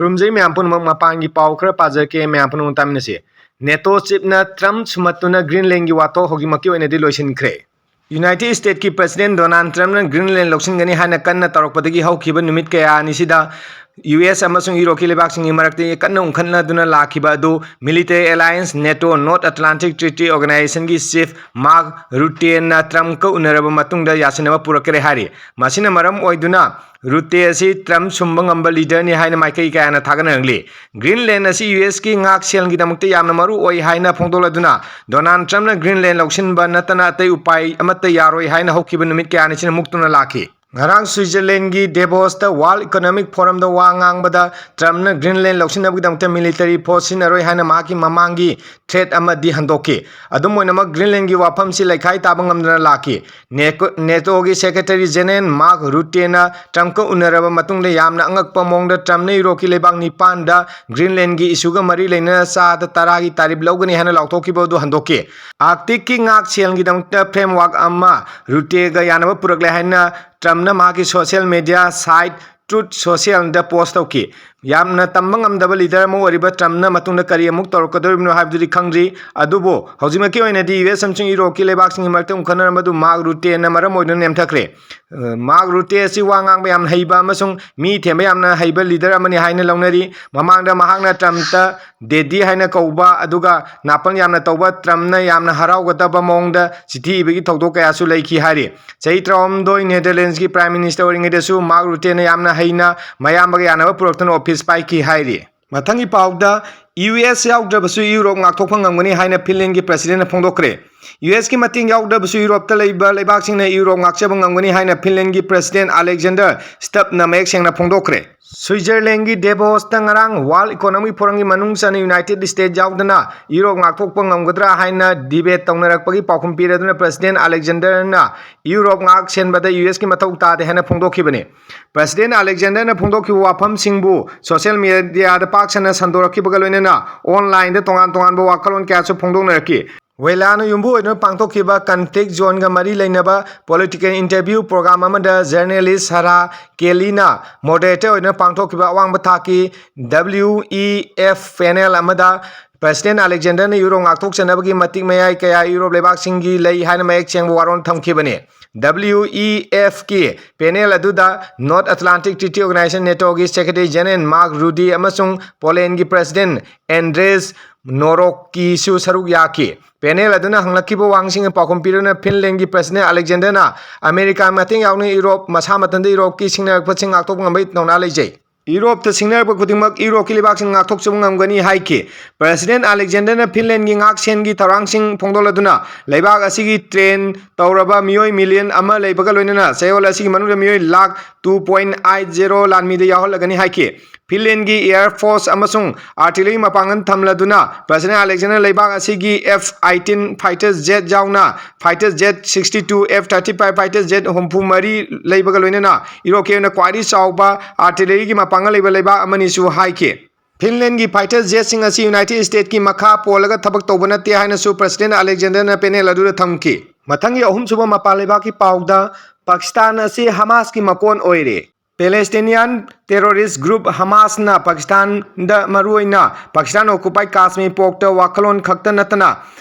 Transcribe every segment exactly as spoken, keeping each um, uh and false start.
ꯈꯨꯔꯨꯝꯖꯩ ꯃꯌꯥꯝ ꯄꯨꯝꯅꯃꯛ꯫ ꯃꯄꯥꯟꯒꯤ ꯄꯥꯎ ꯈꯔ ꯄꯥꯖꯔꯛꯀꯦ, ꯃꯌꯥꯝ ꯄꯨꯝꯅꯃꯛ ꯇꯥꯃꯤꯟꯅꯁꯤ꯫ ꯅꯦꯇꯣ ꯆꯤꯞꯅ ꯇ꯭ꯔꯝꯞ ꯁꯨꯝꯍꯠꯇꯨꯅ ꯒ꯭ꯔꯤꯟꯂꯦꯟꯒꯤ ꯋꯥꯊꯣꯛ ꯍꯧꯖꯤꯛꯃꯛꯀꯤ ꯑꯣꯏꯅꯗꯤ ꯂꯣꯏꯁꯤꯟꯈ꯭ꯔꯦ꯫ ꯌꯨꯅꯥꯏꯇꯦꯗ ꯁ꯭ꯇꯦꯠꯀꯤ ꯄ꯭ꯔꯁꯤꯗꯦꯟ ꯗꯣꯅꯥꯜꯗ ꯇ꯭ꯔꯝꯞꯅ ꯒ꯭ꯔꯤꯟꯂꯦꯟ ꯂꯧꯁꯤꯟꯒꯅꯤ ꯍꯥꯏꯅ ꯀꯟꯅ ꯇꯧꯔꯛꯄꯗꯒꯤ ꯍꯧꯈꯤꯕ ꯅꯨꯃꯤꯠ ꯀꯌꯥꯅꯤꯁꯤꯗ ꯌꯨ ꯑꯦꯁ ꯑꯃꯁꯨꯡ ꯌꯨꯔꯣꯞꯀꯤ ꯂꯩꯕꯥꯛꯁꯤꯡꯒꯤ ꯃꯔꯛꯇ ꯀꯟꯅ ꯎꯪꯈꯠꯅꯗꯨꯅ ꯂꯥꯛꯈꯤꯕ ꯑꯗꯨ military alliance NATO, north Atlantic treaty ꯑꯣꯔꯒꯅꯥꯏꯖꯦꯁꯟꯒꯤ ꯆꯤꯐ ꯃꯥꯔꯛ ꯔꯨꯇꯦꯟꯅ ꯇ꯭ꯔꯝꯞꯀ ꯎꯅꯔꯕ ꯃꯇꯨꯡꯗ ꯌꯥꯁꯤꯟꯅꯕ ꯄꯨꯔꯛꯈ꯭ꯔꯦ ꯍꯥꯏꯔꯤ꯫ ꯃꯁꯤꯅ ꯃꯔꯝ ꯑꯣꯏꯗꯨꯅ ꯔꯨꯇꯦ ꯑꯁꯤ ꯇ꯭ꯔꯝꯞ ꯁꯨꯝꯕ ꯉꯝꯕ ꯂꯤꯗꯔꯅꯤ ꯍꯥꯏꯅ ꯃꯥꯏꯀꯩ ꯀꯌꯥꯅ ꯊꯥꯒꯠꯅꯔꯛꯂꯤ꯫ ꯒ꯭ꯔꯤꯟꯂꯦꯟ ꯑꯁꯤ ꯌꯨ ꯑꯦꯁꯀꯤ ꯉꯥꯛꯁꯦꯜꯒꯤꯗꯃꯛꯇ ꯌꯥꯝꯅ ꯃꯔꯨ ꯑꯣꯏ ꯍꯥꯏꯅ ꯐꯣꯡꯗꯣꯛꯂꯗꯨꯅ ꯗꯣꯅꯥꯜꯗ ꯇ꯭ꯔꯝꯞꯅ ꯒ꯭ꯔꯤꯟꯂꯦꯟ ꯂꯧꯁꯤꯟꯕ ꯅꯠꯇꯅ ꯑꯇꯩ ꯎꯄꯥꯏ ꯑꯃꯠꯇ ꯌꯥꯔꯣꯏ ꯍꯥꯏꯅ ꯍꯧꯈꯤꯕ ꯅꯨꯃꯤꯠ ꯀꯌꯥꯅꯤꯁꯤꯅ ꯃꯨꯛꯇꯨꯅ ꯂꯥꯛꯈꯤ꯫ ꯉꯔꯥꯡ ꯁ꯭ꯋꯤꯖꯔꯂꯦꯟꯒꯤ ꯗꯦꯕꯣꯁꯇ ꯋꯥꯔꯜ ꯏꯀꯣꯅꯣꯃꯤꯛ ꯐꯣꯔꯝꯗ ꯋꯥ ꯉꯥꯡꯕꯗ ꯇ꯭ꯔꯝꯞꯅ ꯒ꯭ꯔꯤꯟꯂꯦꯟ ꯂꯧꯁꯤꯟꯅꯕꯒꯤꯗꯃꯛꯇ ꯃꯤꯂꯤꯇꯔꯤ ꯐꯣꯔꯁ ꯁꯤꯖꯤꯟꯅꯔꯣꯏ ꯍꯥꯏꯅ ꯃꯍꯥꯛꯀꯤ ꯃꯃꯥꯡꯒꯤ ꯊ꯭ꯔꯦꯠ ꯑꯃꯗꯤ ꯍꯟꯗꯣꯛꯈꯤ꯫ ꯑꯗꯨꯝ ꯑꯣꯏꯅꯃꯛ, ꯒ꯭ꯔꯤꯟꯂꯦꯟꯒꯤ ꯋꯥꯐꯝꯁꯤ ꯂꯩꯈꯥꯏ ꯇꯥꯕ ꯉꯝꯗꯅ ꯂꯥꯛꯈꯤ꯫ ꯅꯦꯀꯣ-, ꯅꯦꯇꯣꯒꯤ ꯁꯦꯀ꯭ꯔꯦꯇꯔꯤ ꯖꯦꯅꯦꯔꯦꯜ ꯃꯥꯔꯛ ꯔꯨꯇꯦꯅ ꯇ꯭ꯔꯝꯞꯀ ꯎꯅꯔꯕ ꯃꯇꯨꯡꯗ ꯌꯥꯝꯅ ꯑꯉꯛꯄ ꯃꯑꯣꯡꯗ ꯇ꯭ꯔꯝꯞꯅ ꯌꯨꯔꯣꯞꯀꯤ ꯂꯩꯕꯥꯛ ꯅꯤꯄꯥꯟꯗ ꯒ꯭ꯔꯤꯟꯂꯦꯟꯒꯤ ꯏꯁꯨꯒ ꯃꯔꯤ ꯂꯩꯅꯅ ꯆꯥꯗ ꯇꯔꯥꯒꯤ ꯇꯥꯔꯤꯐ ꯂꯧꯒꯅꯤ ꯍꯥꯏꯅ ꯂꯥꯎꯊꯣꯛꯈꯤꯕ ꯑꯗꯨ ꯍꯟꯗꯣꯛꯈꯤ꯫ ꯑꯥꯔꯛꯇꯤꯛꯀꯤ ꯉꯥꯛꯁꯦꯜꯒꯤꯗꯃꯛꯇ ꯐ꯭ꯔꯦꯝꯋꯥꯔꯛ ꯑꯃ ꯔꯨꯇꯦꯒ ꯌꯥꯅꯕ ꯄꯨꯔꯛꯂꯦ ꯍꯥꯏꯅ ꯇ꯭ꯔꯝꯞꯅ ꯃꯍꯥꯛꯀꯤ ꯁꯣꯁꯤꯌꯦꯜ ꯃꯤꯗꯤꯌꯥ ꯁꯥꯏꯠ ꯇ꯭ꯔꯨꯠ ꯁꯣꯁꯤꯌꯦꯜꯗ ꯄꯣꯁ ꯇꯧꯈꯤ꯫ ꯌꯥꯝꯅ ꯇꯝꯕ ꯉꯝꯗꯕ ꯂꯤꯗꯔ ꯑꯃ ꯑꯣꯏꯔꯤꯕ ꯇ꯭ꯔꯝꯞꯅ ꯃꯇꯨꯡꯗ ꯀꯔꯤ ꯑꯃꯨꯛ ꯇꯧꯔꯛꯀꯗꯧꯔꯤꯕꯅꯣ ꯍꯥꯏꯕꯗꯨꯗꯤ ꯈꯪꯗ꯭ꯔꯤ꯫ ꯑꯗꯨꯕꯨ ꯍꯧꯖꯤꯛꯃꯛꯀꯤ ꯑꯣꯏꯅꯗꯤ ꯌꯨ ꯑꯦꯁ ꯑꯃꯁꯨꯡ ꯌꯨꯔꯣꯞꯀꯤ ꯂꯩꯕꯥꯛꯁꯤꯡꯒꯤ ꯃꯔꯛꯇ ꯎꯪꯈꯠꯅꯔꯝꯕ ꯑꯗꯨ ꯃꯥꯔꯛ ꯔꯨꯇꯦꯅ ꯃꯔꯝ ꯑꯣꯏꯗꯨꯅ ꯅꯦꯝꯊꯈ꯭ꯔꯦ꯫ ꯑ, ꯃꯥꯔꯛ ꯔꯨꯇꯦ ꯑꯁꯤ ꯋꯥ ꯉꯥꯡꯕ ꯌꯥꯝꯅ ꯍꯩꯕ ꯑꯃꯁꯨꯡ ꯃꯤ ꯊꯦꯝꯕ ꯌꯥꯝꯅ ꯍꯩꯕ ꯂꯤꯗꯔ ꯑꯃꯅꯤ ꯍꯥꯏꯅ ꯂꯧꯅꯔꯤ꯫ ꯃꯃꯥꯡꯗ ꯃꯍꯥꯛꯅ ꯇ꯭ꯔꯝꯞꯇ ꯗꯦꯗꯤ ꯍꯥꯏꯅ ꯀꯧꯕ, ꯑꯗꯨꯒ ꯅꯥꯄꯜ ꯌꯥꯝꯅ ꯇꯧꯕ ꯇ꯭ꯔꯝꯞꯅ ꯌꯥꯝꯅ ꯍꯔꯥꯎꯒꯗꯕ ꯃꯑꯣꯡꯗ ꯆꯤꯊꯤ ꯏꯕꯒꯤ ꯊꯧꯗꯣꯛ ꯀꯌꯥꯁꯨ ꯂꯩꯈꯤ ꯍꯥꯏꯔꯤ꯫ ꯆꯍꯤ ꯇꯔꯥꯍꯨꯝꯗꯣꯏ ꯅꯦꯗꯔꯂꯦꯟꯁꯀꯤ ꯄ꯭ꯔꯥꯏꯝ ꯃꯤꯅꯤꯁꯇꯔ ꯑꯣꯏꯔꯤꯉꯩꯗꯁꯨ ꯃꯥꯔꯛ ꯔꯨꯇꯦꯅ ꯌꯥꯝꯅ ꯍꯩꯅ ꯃꯌꯥꯝꯕꯒ ꯌꯥꯅꯕ ꯄꯨꯔꯛꯇꯨꯅ ꯑꯣꯐꯤꯁ ꯄꯥꯏꯈꯤ ꯍꯥꯏꯔꯤ꯫ ꯃꯊꯪꯒꯤ ꯄꯥꯎꯗ, ꯌꯨ ꯑꯦꯁ ꯌꯥꯎꯗ꯭ꯔꯕꯁꯨ ꯌꯨꯔꯣꯞ ꯉꯥꯛꯊꯣꯛꯄ ꯉꯝꯒꯅꯤ ꯍꯥꯏꯅ ꯐꯤꯟꯂꯦꯟꯒꯤ ꯄ꯭ꯔꯁꯤꯗꯦꯟꯅ ꯐꯣꯡꯗꯣꯛꯈ꯭ꯔꯦ꯫ ꯌꯨ ꯑꯦꯁꯀꯤ ꯃꯇꯦꯡ ꯌꯥꯎꯗ꯭ꯔꯕꯁꯨ ꯌꯨꯔꯣꯞꯇ ꯂꯩꯕ ꯂꯩꯕꯥꯛꯁꯤꯡꯅ ꯌꯨꯔꯣꯞ ꯉꯥꯛꯆꯕ ꯉꯝꯒꯅꯤ ꯍꯥꯏꯅ ꯐꯤꯟꯂꯦꯟꯒꯤ ꯄ꯭ꯔꯁꯤꯗꯦꯟ ꯑꯂꯦꯛꯖꯦꯟꯗꯔ ꯁ꯭ꯇꯕꯅ ꯃꯌꯦꯛ ꯁꯦꯡꯅ ꯐꯣꯡꯗꯣꯛꯈ꯭ꯔꯦ꯫ ꯁ꯭ꯋꯤꯖꯔꯂꯦꯟꯒꯤ ꯗꯦꯕꯣꯁꯇ ꯉꯔꯥꯡ ꯋꯥꯔꯜ ꯏꯀꯣꯅꯣꯃꯤꯛ ꯐꯣꯔꯝꯒꯤ ꯃꯅꯨꯡ ꯆꯟꯅ ꯌꯨꯅꯥꯏꯇꯦꯗ ꯁ꯭ꯇꯦꯠ ꯌꯥꯎꯗꯅ ꯌꯨꯔꯣꯞ ꯉꯥꯛꯊꯣꯛꯄ ꯉꯝꯒꯗ꯭ꯔꯥ ꯍꯥꯏꯅ ꯗꯤꯕꯦꯠ ꯇꯧꯅꯔꯛꯄꯒꯤ ꯄꯥꯎꯈꯨꯝ ꯄꯤꯔꯗꯨꯅ ꯄ꯭ꯔꯁꯤꯗꯦꯟ ꯑꯂꯦꯛꯖꯦꯟꯗꯔꯅ ꯌꯨꯔꯣꯞ ꯉꯥꯛ ꯁꯦꯟꯕꯗ ꯌꯨ ꯑꯦꯁꯀꯤ ꯃꯊꯧ ꯇꯥꯗꯦ ꯍꯥꯏꯅ ꯐꯣꯡꯗꯣꯛꯈꯤꯕꯅꯤ꯫ ꯄ꯭ꯔꯁꯤꯗꯦꯟ ꯑꯂꯦꯛꯖꯦꯟꯗꯔꯅ ꯐꯣꯡꯗꯣꯛꯈꯤꯕ ꯋꯥꯐꯝꯁꯤꯡꯕꯨ ꯁꯣꯁꯤꯌꯦꯜ ꯃꯤꯗꯤꯌꯥꯗ ꯄꯥꯛ ꯁꯟꯅ ꯁꯟꯗꯣꯔꯛꯈꯤꯕꯒ ꯂꯣꯏꯅꯅ ꯑꯣꯟꯂꯥꯏꯟꯗ ꯇꯣꯉꯥꯟ ꯇꯣꯉꯥꯟꯕ ꯋꯥꯈꯜꯂꯣꯟ ꯀꯌꯥꯁꯨ ꯐꯣꯡꯗꯣꯛꯅꯔꯛꯈꯤ꯫ ꯋꯦꯂꯥꯅ ꯌꯨꯝꯕꯨ ꯑꯣꯏꯗꯨꯅ ꯄꯥꯡꯊꯣꯛꯈꯤꯕ ꯀꯟꯐ꯭ꯂꯤꯛ ꯖꯣꯟꯒ ꯃꯔꯤ ꯂꯩꯅꯕ ꯄꯣꯂꯤꯇꯤꯀꯦꯜ ꯏꯟꯇꯔꯚ꯭ꯌꯨ ꯄ꯭ꯔꯣꯒ꯭ꯔꯥꯝ ꯑꯃꯗ ꯖꯔꯅꯦꯂꯤꯁ ꯁꯥꯔꯥ ꯀꯦꯂꯤꯅ ꯃꯣꯗꯔꯦꯇꯔ ꯑꯣꯏꯗꯨꯅ ꯄꯥꯡꯊꯣꯛꯈꯤꯕ ꯑꯋꯥꯡꯕ ꯊꯥꯛꯀꯤ W E F ꯄꯦꯅꯦꯜ ꯑꯃꯗ ꯄ꯭ꯔꯦꯁꯤꯗꯦꯟ ꯑꯂꯦꯛꯖꯦꯟꯗꯔꯅ ꯌꯨꯔꯣꯞ ꯉꯥꯛꯊꯣꯛꯆꯅꯕꯒꯤ ꯃꯇꯤꯛ ꯃꯌꯥꯏ ꯀꯌꯥ ꯌꯨꯔꯣꯞ ꯂꯩꯕꯥꯛꯁꯤꯡꯒꯤ ꯂꯩ ꯍꯥꯏꯅ ꯃꯌꯦꯛ ꯁꯦꯡꯕ ꯋꯥꯔꯣꯜ ꯊꯝꯈꯤꯕꯅꯤ꯫ W E F ꯀꯤ ꯄꯦꯅꯦꯜ ꯑꯗꯨꯗ North Atlantic Treaty Organization, NATOꯒꯤ ꯁꯦꯀ꯭ꯔꯦꯇꯔꯤ ꯖꯦꯅꯔꯦꯜ ꯃꯥꯔꯛ ꯔꯨꯗꯤ ꯑꯃꯁꯨꯡ ꯄꯣꯂꯦꯟꯒꯤ ꯄ꯭ꯔꯦꯁꯤꯗꯦꯟ ꯑꯦꯟꯗ꯭ꯔꯦꯁ ꯅꯣꯔꯣꯛꯀꯤꯁꯨ ꯁꯔꯨꯛ ꯌꯥꯈꯤ꯫ ꯄꯦꯅꯦꯜ ꯑꯗꯨꯅ ꯍꯪꯂꯛꯈꯤꯕ ꯋꯥꯍꯪꯁꯤꯡꯒꯤ ꯄꯥꯎꯈꯨꯝ ꯄꯤꯗꯨꯅ ꯐꯤꯟꯂꯦꯟꯒꯤ ꯄ꯭ꯔꯦꯁꯤꯗꯦꯟ ꯑꯂꯦꯛꯖꯦꯟꯗꯔꯅ ꯑꯃꯦꯔꯤꯀꯥ ꯃꯇꯦꯡ ꯌꯥꯎꯅ ꯌꯨꯔꯣꯞ ꯃꯁꯥ ꯃꯊꯟꯇ ꯌꯨꯔꯣꯞꯀꯤ ꯁꯤꯡꯅꯔꯛꯄꯁꯤꯡ ꯉꯥꯛꯊꯣꯛꯄ ꯉꯝꯕꯒꯤ ꯊꯧꯅꯥ ꯂꯩꯖꯩ꯫ ꯌꯨꯔꯣꯞꯇ ꯁꯤꯡꯅꯔꯛꯄ ꯈꯨꯗꯤꯡꯃꯛ ꯌꯨꯔꯣꯞꯀꯤ ꯂꯩꯕꯥꯛꯁꯤꯡ ꯉꯥꯛꯊꯣꯛꯆꯕ ꯉꯝꯒꯅꯤ ꯍꯥꯏꯈꯤ꯫ ꯄ꯭ꯔꯦꯁꯤꯗꯦꯟ ꯑꯂꯦꯛꯖꯦꯟꯗꯔꯅ ꯐꯤꯟꯂꯦꯟꯒꯤ ꯉꯥꯛꯁꯦꯟꯒꯤ ꯊꯧꯔꯥꯡꯁꯤꯡ ꯐꯣꯡꯗꯣꯛꯂꯗꯨꯅ ꯂꯩꯕꯥꯛ ꯑꯁꯤꯒꯤ ꯇ꯭ꯔꯦꯟ ꯇꯧꯔꯕ ꯃꯤꯑꯣꯏ ꯃꯤꯂꯤꯌꯟ ꯑꯃ ꯂꯩꯕꯒ ꯂꯣꯏꯅꯅ ꯆꯌꯣꯜ ꯑꯁꯤꯒꯤ ꯃꯅꯨꯡꯗ ꯃꯤꯑꯣꯏ lakh two point eight zero ꯂꯥꯟꯃꯤꯗ ꯌꯥꯎꯍꯜꯂꯒꯅꯤ ꯍꯥꯏꯈꯤ꯫ ꯐꯤꯟꯂꯦꯟꯒꯤ ꯑꯦꯌꯔ ꯐꯣꯔꯁ ꯑꯃꯁꯨꯡ ꯑꯥꯔꯇꯤꯂꯔꯤ ꯃꯄꯥꯡꯒꯜ ꯊꯝꯂꯗꯨꯅ ꯄ꯭ꯔꯦꯁꯤꯗꯦꯟ ꯑꯂꯦꯛꯖꯦꯟꯗꯔ ꯂꯩꯕꯥꯛ ꯑꯁꯤꯒꯤ F eighteen fighter jet ꯌꯥꯎꯅ fighter jet sixty two, F thirty five fighter jet ꯍꯨꯝꯐꯨ ꯃꯔꯤ ꯂꯩꯕꯒ ꯂꯣꯏꯅꯅ ꯌꯨꯔꯣꯞꯀꯤ ꯑꯣꯏꯅ ꯈ꯭ꯋꯥꯏꯗꯒꯤ ꯆꯥꯎꯕ ꯑꯥꯔꯇꯤꯂꯔꯤꯒꯤ ꯃꯄꯥꯡꯒꯜ ꯂꯩꯕ ꯂꯩꯕꯥꯛ ꯑꯃꯅꯤꯁꯨ ꯍꯥꯏꯈꯤ꯫ ꯐꯤꯟꯂꯦꯟꯒꯤ ꯐꯥꯏꯇꯔ ꯖꯦꯠꯁꯤꯡ ꯑꯁꯤ ꯌꯨꯅꯥꯏꯇꯦꯗ ꯁ꯭ꯇꯦꯠꯀꯤ ꯃꯈꯥ ꯄꯣꯜꯂꯒ ꯊꯕꯛ ꯇꯧꯕ ꯅꯠꯇꯦ ꯍꯥꯏꯅꯁꯨ ꯄ꯭ꯔꯦꯁꯤꯗꯦꯟ ꯑꯂꯦꯛꯖꯦꯟꯗꯔꯅ ꯄꯦꯅꯦꯜ ꯑꯗꯨꯗ ꯊꯝꯈꯤ꯫ ꯃꯊꯪꯒꯤ ꯑꯍꯨꯝꯁꯨꯕ ꯃꯄꯥꯟ ꯂꯩꯕꯥꯛꯀꯤ ꯄꯥꯎꯗ ꯄꯥꯀꯤꯁꯇꯥꯟ ꯑꯁꯤ ꯍꯃꯥꯁꯀꯤ ꯃꯀꯣꯟ ꯑꯣꯏꯔꯦ꯫ ꯄꯦꯂꯦꯁꯇꯤꯅꯤꯌꯥꯟ ꯇꯦꯔꯣꯔꯤꯁ ꯒ꯭ꯔꯨꯞ ꯍꯃꯥꯁꯅ ꯄꯥꯀꯤꯁꯇꯥꯟꯗ, ꯃꯔꯨꯑꯣꯏꯅ ꯄꯥꯀꯤꯁꯇꯥꯟ ꯑꯣꯀꯨꯄꯥꯏ ꯀꯥꯁꯃꯤꯔ ꯄꯣꯛꯇ ꯋꯥꯈꯜꯂꯣꯟ ꯈꯛꯇ ꯅꯠꯇꯅ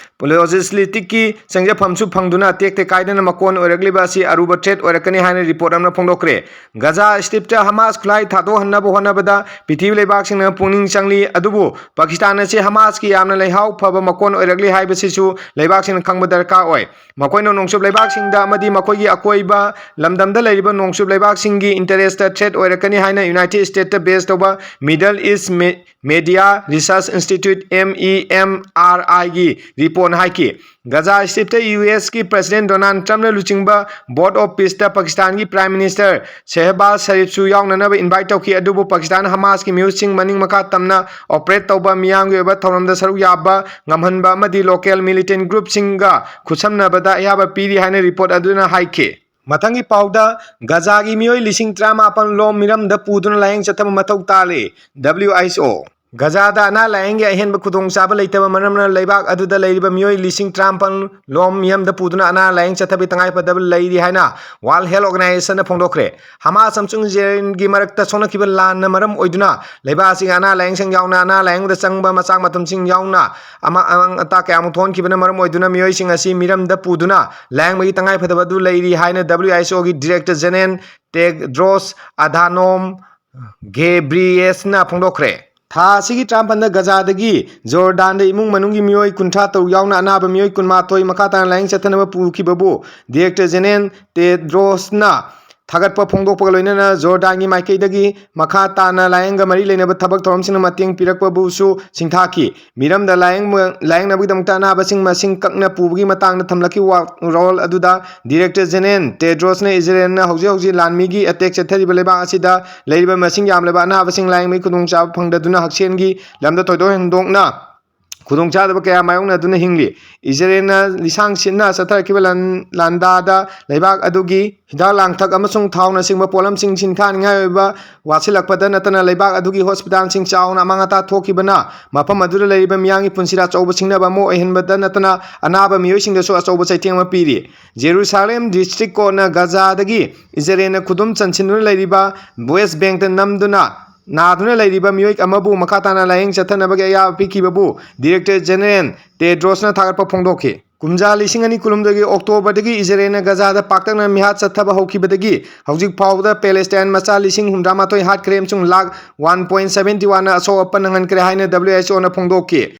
ꯂꯣꯖꯤꯁꯇꯤꯛꯀꯤ ꯆꯪꯖꯐꯝꯁꯨ ꯐꯪꯗꯨꯅ ꯇꯦꯛꯇ ꯀꯥꯏꯗꯅ ꯃꯀꯣꯟ ꯑꯣꯏꯔꯛꯂꯤꯕ ꯑꯁꯤ ꯑꯔꯨꯕ ꯊ꯭ꯔꯦꯠ ꯑꯣꯏꯔꯛꯀꯅꯤ ꯍꯥꯏꯅ ꯔꯤꯄꯣꯔꯠ ꯑꯃꯅ ꯐꯣꯡꯗꯣꯛꯈ꯭ꯔꯦ꯫ ꯒꯖꯥ ꯁ꯭ꯇ꯭ꯔꯤꯞꯇ ꯍꯃꯥꯁ ꯈꯨꯠꯂꯥꯏ ꯊꯥꯗꯣꯛꯍꯟꯅꯕ ꯍꯣꯠꯅꯕꯗ ꯄ꯭ꯔꯤꯊꯤꯕꯤ ꯂꯩꯕꯥꯛꯁꯤꯡꯅ ꯄꯨꯛꯅꯤꯡ ꯆꯪꯂꯤ, ꯑꯗꯨꯕꯨ ꯄꯥꯀꯤꯁꯇꯥꯟ ꯑꯁꯤ ꯍꯃꯥꯁꯀꯤ ꯌꯥꯝꯅ ꯂꯩꯍꯥꯎ ꯐꯕ ꯃꯀꯣꯟ ꯑꯣꯏꯔꯛꯂꯤ ꯍꯥꯏꯕꯁꯤꯁꯨ ꯂꯩꯕꯥꯛꯁꯤꯡꯅ ꯈꯪꯕ ꯗꯔꯀꯥꯔ ꯑꯣꯏ꯫ ꯃꯈꯣꯏꯅ ꯅꯣꯡꯆꯨꯞ ꯂꯩꯕꯥꯛꯁꯤꯡꯗ ꯑꯃꯗꯤ ꯃꯈꯣꯏꯒꯤ ꯑꯀꯣꯏꯕ ꯂꯝꯗꯝꯗ ꯂꯩꯔꯤꯕ ꯅꯣꯡꯆꯨꯞ ꯂꯩꯕꯥꯛꯁꯤꯡꯒꯤ ꯏꯟꯇꯔꯦꯁꯇ ꯊ꯭ꯔꯦꯠ ꯑꯣꯏꯔꯛꯀꯅꯤ ꯍꯥꯏꯅ ꯌꯨꯅꯥꯏꯇꯦꯗ ꯁ꯭ꯇꯦꯠꯇ ꯕꯦꯁ ꯇꯧꯕ ꯃꯤꯗꯜ ꯏꯁ ꯃꯦ-, media research institute, M E M R I ꯒꯤ ꯔꯤꯄꯣꯔꯠꯅ ꯍꯥꯏꯈꯤ꯫ ꯒꯖꯥ ꯁ꯭ꯇ꯭ꯔꯤꯞꯇ ꯌꯨ ꯑꯦꯁꯀꯤ ꯄ꯭ꯔꯦꯁꯤꯗꯦꯟ ꯗꯣꯅꯥꯜꯗ ꯇ꯭ꯔꯝꯞꯅ ꯂꯨꯆꯤꯡꯕ ꯕꯣꯔꯗ ꯑꯣꯐ ꯄꯤꯁꯇ ꯄꯥꯀꯤꯁꯇꯥꯟꯒꯤ ꯄ꯭ꯔꯥꯏꯝ ꯃꯤꯅꯤꯁꯇꯔ ꯁꯦꯍꯕꯥꯖ ꯁꯔꯤꯐꯁꯨ ꯌꯥꯎꯅꯅꯕ ꯏꯟꯚꯥꯏꯠ ꯇꯧꯈꯤ, ꯑꯗꯨꯕꯨ ꯄꯥꯀꯤꯁꯇꯥꯟ ꯍꯃꯥꯁꯀꯤ ꯃꯤꯍꯨꯠꯁꯤꯡ ꯃꯅꯤꯡ ꯃꯈꯥ ꯇꯝꯅ ꯑꯣꯄꯔꯦꯠ ꯇꯧꯕ, ꯃꯤꯌꯥꯝꯒꯤ ꯑꯣꯏꯕ ꯊꯧꯔꯝꯗ ꯁꯔꯨꯛ ꯌꯥꯕ ꯉꯝꯍꯟꯕ ꯑꯃꯗꯤ ꯂꯣꯀꯦꯜ ꯃꯤꯂꯤꯇꯦꯟ ꯒ꯭ꯔꯨꯞꯁꯤꯡꯒ ꯈꯨꯠꯁꯝꯅꯕꯗ ꯑꯌꯥꯕ ꯄꯤꯔꯤ ꯍꯥꯏꯅ ꯔꯤꯄꯣꯔꯠ ꯑꯗꯨꯅ ꯍꯥꯏꯈꯤ꯫ ꯃꯊꯪꯒꯤ ꯄꯥꯎꯗ, ꯒꯖꯥꯒꯤ ꯃꯤꯑꯣꯏ ꯂꯤꯁꯤꯡ ꯇꯔꯥꯃꯥꯄꯟ ꯂꯣꯝ ꯃꯤꯔꯝꯗ ꯄꯨꯗꯨꯅ ꯂꯥꯌꯦꯡ ꯆꯠꯊꯕ ꯃꯊꯧ ꯇꯥꯔꯦ, W H O꯫ ꯒꯖꯥꯗ ꯑꯅꯥ ꯂꯥꯌꯦꯡꯒꯤ ꯑꯍꯦꯟꯕ ꯈꯨꯗꯣꯡꯆꯥꯕ ꯂꯩꯇꯕ ꯃꯔꯝꯅ ꯂꯩꯕꯥꯛ ꯑꯗꯨꯗ ꯂꯩꯔꯤꯕ ꯃꯤꯑꯣꯏ ꯂꯤꯁꯤꯡ ꯇꯔꯥꯃꯥꯄꯜ ꯂꯣꯝ ꯃꯤꯌꯝꯗ ꯄꯨꯗꯨꯅ ꯑꯅꯥ ꯂꯥꯌꯦꯡ ꯆꯠꯊꯕꯒꯤ ꯇꯉꯥꯏꯐꯗꯕ ꯂꯩꯔꯤ ꯍꯥꯏꯅ World Health Organization ꯅ ꯐꯣꯡꯗꯣꯛꯈ꯭ꯔꯦ꯫ ꯍꯃꯥꯁ ꯑꯃꯁꯨꯡ ꯏꯖꯔꯦꯜꯒꯤ ꯃꯔꯛꯇ ꯁꯣꯛꯅꯈꯤꯕ ꯂꯥꯟꯅ ꯃꯔꯝ ꯑꯣꯏꯗꯨꯅ ꯂꯩꯕꯥꯛ ꯑꯁꯤꯒꯤ ꯑꯅꯥ ꯂꯥꯌꯦꯡꯁꯪ ꯌꯥꯎꯅ ꯑꯅꯥ ꯂꯥꯌꯦꯡꯕꯗ ꯆꯪꯕ ꯃꯆꯥꯛ ꯃꯊꯨꯝꯁꯤꯡ ꯌꯥꯎꯅ ꯑꯃ-, ꯑꯃꯥꯡ ꯑꯇꯥ ꯀꯌꯥꯃꯨꯛ ꯊꯣꯛꯍꯟꯈꯤꯕꯅ ꯃꯔꯝ ꯑꯣꯏꯗꯨꯅ ꯃꯤꯑꯣꯏꯁꯤꯡ ꯑꯁꯤ ꯃꯤꯔꯝꯗ ꯄꯨꯗꯨꯅ ꯂꯥꯌꯦꯡꯕꯒꯤ ꯇꯉꯥꯏꯐꯗꯕ ꯑꯗꯨ ꯂꯩꯔꯤ ꯍꯥꯏꯅ W H O ꯒꯤ Director General Tedros Adhanom Ghebreyesus ꯅ ꯐꯣꯡꯗꯣꯛꯈ꯭ꯔꯦ꯫ ꯊꯥ ꯑꯁꯤꯒꯤ ꯇꯔꯥꯃꯥꯄꯜꯗ ꯒꯖꯥꯗꯒꯤ ꯖꯣꯔꯗꯥꯟꯗ ꯏꯃꯨꯡ ꯃꯅꯨꯡꯒꯤ ꯃꯤꯑꯣꯏ ꯀꯨꯟꯊ꯭ꯔꯥ ꯇꯔꯨꯛ ꯌꯥꯎꯅ ꯑꯅꯥꯕ ꯃꯤꯑꯣꯏ ꯀꯨꯟꯃꯥꯊꯣꯏ ꯃꯈꯥ ꯇꯥꯅ ꯂꯥꯌꯦꯡ ꯆꯠꯊꯅꯕ ꯄꯨꯈꯤꯕꯕꯨ Director General Tedros ꯅ ꯊꯥꯒꯠꯄ ꯐꯣꯡꯗꯣꯛꯄꯒ ꯂꯣꯏꯅꯅ ꯖꯣꯔꯗꯥꯟꯒꯤ ꯃꯥꯏꯀꯩꯗꯒꯤ ꯃꯈꯥ ꯇꯥꯅ ꯂꯥꯌꯦꯡꯒ ꯃꯔꯤ ꯂꯩꯅꯕ ꯊꯕꯛ ꯊꯧꯔꯝꯁꯤꯡꯅ ꯃꯇꯦꯡ ꯄꯤꯔꯛꯄꯕꯨꯁꯨ ꯁꯤꯡꯊꯥꯈꯤ꯫ ꯃꯤꯔꯝꯗ ꯂꯥꯌꯦꯡꯕ-, ꯂꯥꯌꯦꯡꯅꯕꯒꯤꯗꯃꯛꯇ ꯑꯅꯥꯕꯁꯤꯡ ꯃꯁꯤꯡ ꯀꯛꯅ ꯄꯨꯕꯒꯤ ꯃꯇꯥꯡꯗ ꯊꯝꯂꯛꯈꯤꯕ ꯋꯥꯔꯣꯜ ꯑꯗꯨꯗ Director General Tedros ꯅ ꯏꯖꯔꯦꯜꯅ ꯍꯧꯖꯤꯛ ꯍꯧꯖꯤꯛ ꯂꯥꯟꯃꯤꯒꯤ attack ꯆꯠꯊꯔꯤꯕ ꯂꯩꯕꯥꯛ ꯑꯁꯤꯗ ꯂꯩꯔꯤꯕ ꯃꯁꯤꯡ ꯌꯥꯝꯂꯕ ꯑꯅꯥꯕꯁꯤꯡ ꯂꯥꯌꯦꯡꯕꯒꯤ ꯈꯨꯗꯣꯡꯆꯥꯕ ꯐꯪꯗꯗꯨꯅ ꯍꯛꯁꯦꯜꯒꯤ ꯂꯝꯗ ꯊꯣꯏꯗꯣꯛ ꯍꯦꯟꯗꯣꯛꯅ ꯈꯨꯗꯣꯡꯆꯥꯗꯕ ꯀꯌꯥ ꯃꯥꯌꯣꯛꯅꯗꯨꯅ ꯍꯤꯡꯂꯤ꯫ ꯏꯖꯔꯦꯜꯅ ꯂꯤꯁꯥꯡ ꯁꯤꯠꯅ ꯆꯠꯊꯔꯛꯈꯤꯕ ꯂꯥꯟ-, ꯂꯥꯟꯗꯥꯗ ꯂꯩꯕꯥꯛ ꯑꯗꯨꯒꯤ ꯍꯤꯗꯥꯛ ꯂꯥꯡꯊꯛ ꯑꯃꯁꯨꯡ ꯊꯥꯎꯅꯆꯤꯡꯕ ꯄꯣꯠꯂꯝꯁꯤꯡ ꯁꯤꯡꯊꯥꯅꯤꯡꯉꯥꯏ ꯑꯣꯏꯕ ꯋꯥꯠꯁꯤꯜꯂꯛꯄꯗ ꯅꯠꯇꯅ ꯂꯩꯕꯥꯛ ꯑꯗꯨꯒꯤ hospital ꯁꯤꯡ ꯆꯥꯎꯅ ꯑꯃꯥꯡ ꯑꯇꯥ ꯊꯣꯛꯈꯤꯕꯅ ꯃꯐꯝ ꯑꯗꯨꯗ ꯂꯩꯔꯤꯕ ꯃꯤꯌꯥꯝꯒꯤ ꯄꯨꯟꯁꯤꯗ ꯑꯆꯧꯕ ꯁꯤꯡꯅꯕ ꯑꯃ ꯑꯣꯏꯍꯟꯕꯗ ꯅꯠꯇꯅ ꯑꯅꯥꯕ ꯃꯤꯑꯣꯏꯁꯤꯡꯗꯁꯨ ꯑꯆꯧꯕ ꯆꯩꯊꯦꯡ ꯑꯃ ꯄꯤꯔꯤ꯫ Jerusalem District Court ꯅ ꯒꯖꯥꯗꯒꯤ ꯏꯖꯔꯦꯜꯅ ꯈꯨꯗꯨꯝ ꯆꯟꯁꯤꯟꯗꯨꯅ ꯂꯩꯔꯤꯕ West Bank ꯇ ꯅꯝꯗꯨꯅ ꯅꯥꯗꯨꯅ ꯂꯩꯔꯤꯕ ꯃꯤꯑꯣꯏ ꯑꯃꯕꯨ ꯃꯈꯥ ꯇꯥꯅ ꯂꯥꯌꯦꯡ ꯆꯠꯊꯅꯕꯒꯤ ꯑꯌꯥꯕ ꯄꯤꯈꯤꯕꯕꯨ Director General Tedros ꯅ ꯊꯥꯒꯠꯄ ꯐꯣꯡꯗꯣꯛꯈꯤ꯫ ꯀꯨꯝꯖꯥ ꯂꯤꯁꯤꯡ ꯑꯅꯤ ꯀꯨꯟꯍꯨꯝꯗꯣꯏꯒꯤ October ꯗꯒꯤ ꯏꯖꯔꯦꯜꯅ ꯒꯖꯥꯗ ꯄꯥꯛꯇꯛꯅ ꯃꯤꯍꯥꯠ ꯆꯠꯊꯕ ꯍꯧꯈꯤꯕꯗꯒꯤ ꯍꯧꯖꯤꯛ ꯐꯥꯎꯕꯗ Palestine ꯃꯆꯥ ꯂꯤꯁꯤꯡ ꯍꯨꯝꯗ꯭ꯔꯥ ꯃꯥꯊꯣꯏ ꯍꯥꯠꯈ꯭ꯔꯦ ꯑꯃꯁꯨꯡ lakh one point seventy one ꯅ ꯑꯁꯣꯛ ꯑꯄꯟ ꯅꯪꯍꯟꯈ꯭ꯔꯦ ꯍꯥꯏꯅ W H O ꯅ ꯐꯣꯡꯗꯣꯛꯈꯤ꯫